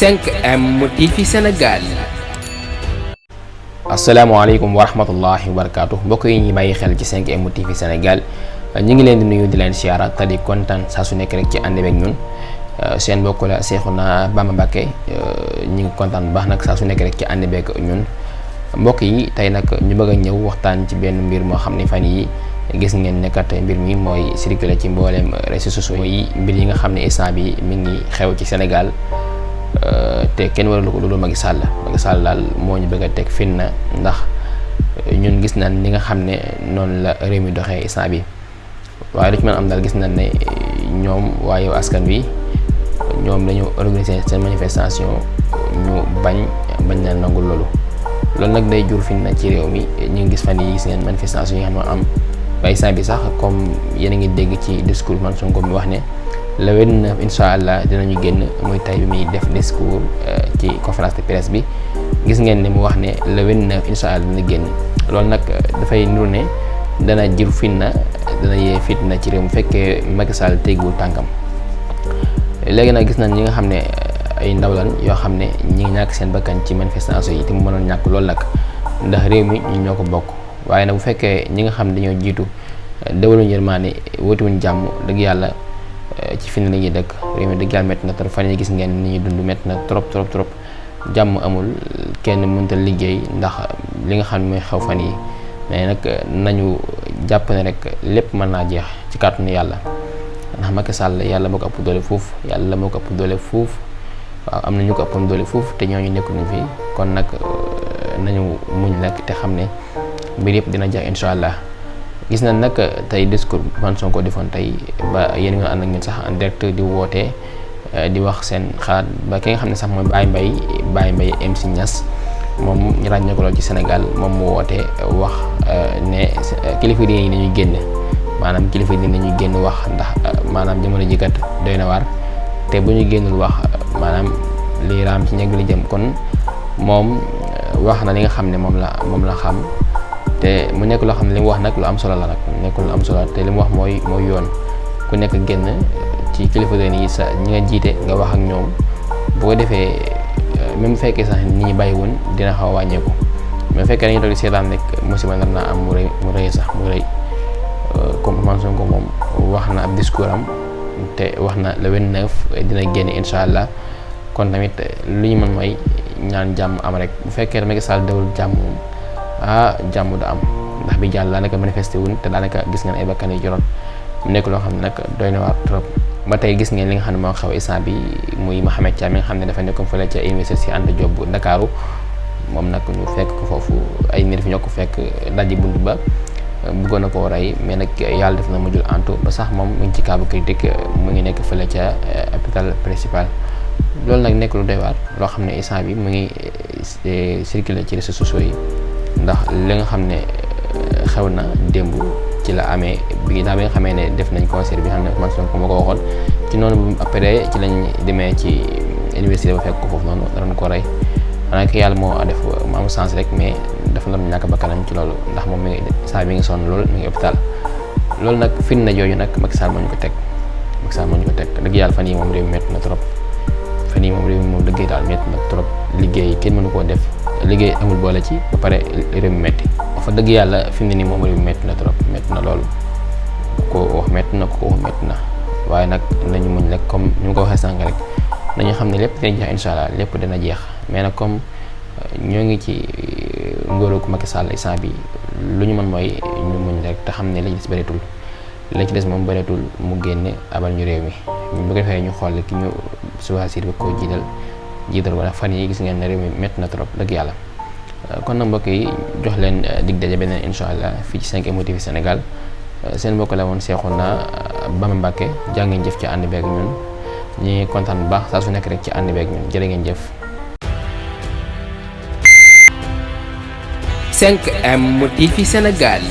5M TV Sénégal. asalaamaaleykum wa rahmatullahi wa barakaatu mbokk yi ñuy bàyyi xel ci 5M TV Sénégal ñu ngi leen di nuyu di leen siyaara te di kontaan saa su nekk rek ci ànd beeg ñun seen mbokk la Seexuna Bamba Mbàkke ñu ngi kontaan bu baax nag saa su nekk rek ci ànd beeg ñun mbokk yi tey nag ñu bëgg a ñëw waxtaan ci benn mbir moo xam ne fan yi gis ngeen ne kat mbir mi mooy circulé ci mbooleem réseaux sociaux yi mbir yi nga xam ne instant bi mi ngi xew ci Sénégal te kenn waralu ko loolu Macky Sall daal moo ñu bëgg a teg fitna ndax ñun gis nañ li nga xam ne noonu la réew mi doxee instant bi waaye lu ci mën am daal gis nañ ne ñoom waa Yewwi Askan Wi ñoom dañu organiser seen manifestation ñu bañ na nangul loolu nag day jur fitna ci réew mi ñu ngi gis fan yi gis ngeen manifestation yi nga xam ne am waaye instant bi sax comme yéen a ngi dégg ci discours man Sonko mi wax ne le 29 incha allah dinañu génn muy tay bi muy def discours ci conférence de presse bi gis ngeen ne mu wax ne le 29 incha allah dina génn loolu nag dafay niru ne dana jur fitna dana yee fitna ci réew mu fekkee Macky Sall tegguwul tànkam léegi nag gis nañ ñi nga xam ne ay ndaw lan yoo xam ne ñi ngi ñàkk seen bakkan ci manifestation yi te mu mënoon ñàkk loolu nag ndax réew mi ñu ñoo ko bokk waaye nag bu fekkee ñi nga xam ne dañoo jiitu dewaluñu yërmaane wootiwuñ jàmm dëgg yàlla ci fi ne la ñuy dëkk réew mi dëgg yàlla métti na trop fan yi gis ngeen ni ñuy dund métti na trop jàmm amul kenn mënta liggéey ndax li nga xam ne mooy xew fan yi mais nag nañu jàpp ne rek lépp mën naa jeex ci kàttanu yàlla ndax Macky Sall yàlla moo ko ëpp doole foofu waaw am na ñu ko ëppoon doole foofu te ñooñu nekku nañ fi kon nag nañu muñ nag te xam ne mbir yëpp dina jeex incha allah. gis nañ nag tey discours man Sonko defoon tey ba yéen nga ànd ak ñun sax en direct di wootee di wax seen xalaat ba ki nga xam ne sax mooy Baye Mbaye MC Niass moom ñu ràññee ko lool ci Sénégal moom mu wootee wax ne kilifa diine yi dañuy génn maanaam kilifa diine dañuy génn wax ndax maanaam jamono ji kat doy na waar te bu ñu génnul wax maanaam lii raam ci ñeg bi la jëm kon moom wax na li nga xam ne moom la xam. te mu nekk loo xam ne li mu wax nag lu am solo la nag nekkul lu am solo te li mu wax mooy yoon ku nekk génn ci kilifa diine yi sa ñi nga jiite nga wax ak ñoom bu ko defee même bu fekkee sax nit ñi bàyyiwuñ dina xaw a wàññeeku mais bu fekkee dañuy toog di seetaan rek musiba nar naa am mu rëy comme man Sonko moom wax na ab discours am te wax na le 29 dina génn incha allah kon tamit lu ñu mën mooy ñaan jàmm am rek bu fekkee Macky Sall dawul jàmm moom jàmm du am ndax bi jàll daanaka manifesté wuñ te daanaka gis ngeen ay bakkan yu joroon mu nekk loo xam ne nag doy na waar trop ba tey gis ngeen li nga xam ne moo xew instant bi muy Mouhamed Thiam mi nga xam ne dafa nekkoon fële ca université Cheikh Anta Diop bu Ndakaaru moom nag ñu fekk ko foofu ay nit fi ñoo ko fekk dajji bunt ba bëggoon na koo rey mais nag yàlla def na mujjul antu ba sax moom mu ngi ci cas bu critique mu ngi nekk fële ca hôpital principal loolu nag nekk lu doy waar loo xam ne instant bi mu ngi circulé ci réseaux sociaux yi ndax li nga xam ne xew na démb ci la amee bi nga xamee ne def nañ concert bi nga xam ne man Sonko ma ko waxoon ci noonu après ci lañ demee ci université ba fekk ko foofu noonu danañ ko rey xanaa ki yàlla moo def mu am sens rek mais dafa nar ñàkk bakkanam ci loolu ndax moom mi ngi saa mi ngi sonn loolu mi ngi hôpital loolu nag fitna jooju nag Macky Sall moo ñu ko teg dëgg yàlla fan yi moom réew mi métti na trop dëgg daal métti na trop liggéey kenn mënu koo def liggéey amul boole ci ba pare réew mi métti fa dëgg yàlla fi mu ne nii moom réew mi métti na trop métti na loolu ko wax métti na waaye nag nañu muñ rek comme ni ma ko waxee sànq rek nañu xam ne lépp dina jeex incha allah lépp dina jeex mais nag comme ñoo ngi ci ngóoru Macky Sall instant bi lu ñu mën mooy ñu muñ rek te xam ne la ci des bëreetul la ci des moom bëreetul mu génne abal ñu réew mi bu ko defee ñu xool ki ñu choisir ba koo jiital wala fan yi gis ngeen ne réew mi métti na trop dëgg yàlla kon nag mbokk yi jox leen dig daje beneen incha allah fii ci 5M TV Sénégal seen mbokk la woon Seexuna Bamba Mbàkke jaa ngeen jëf ci ànd beeg ñun ñi kontaan bu baax saa su nekk rek ci ànd beeg ñun jërë ngeen jëf. 5M TV Sénégal.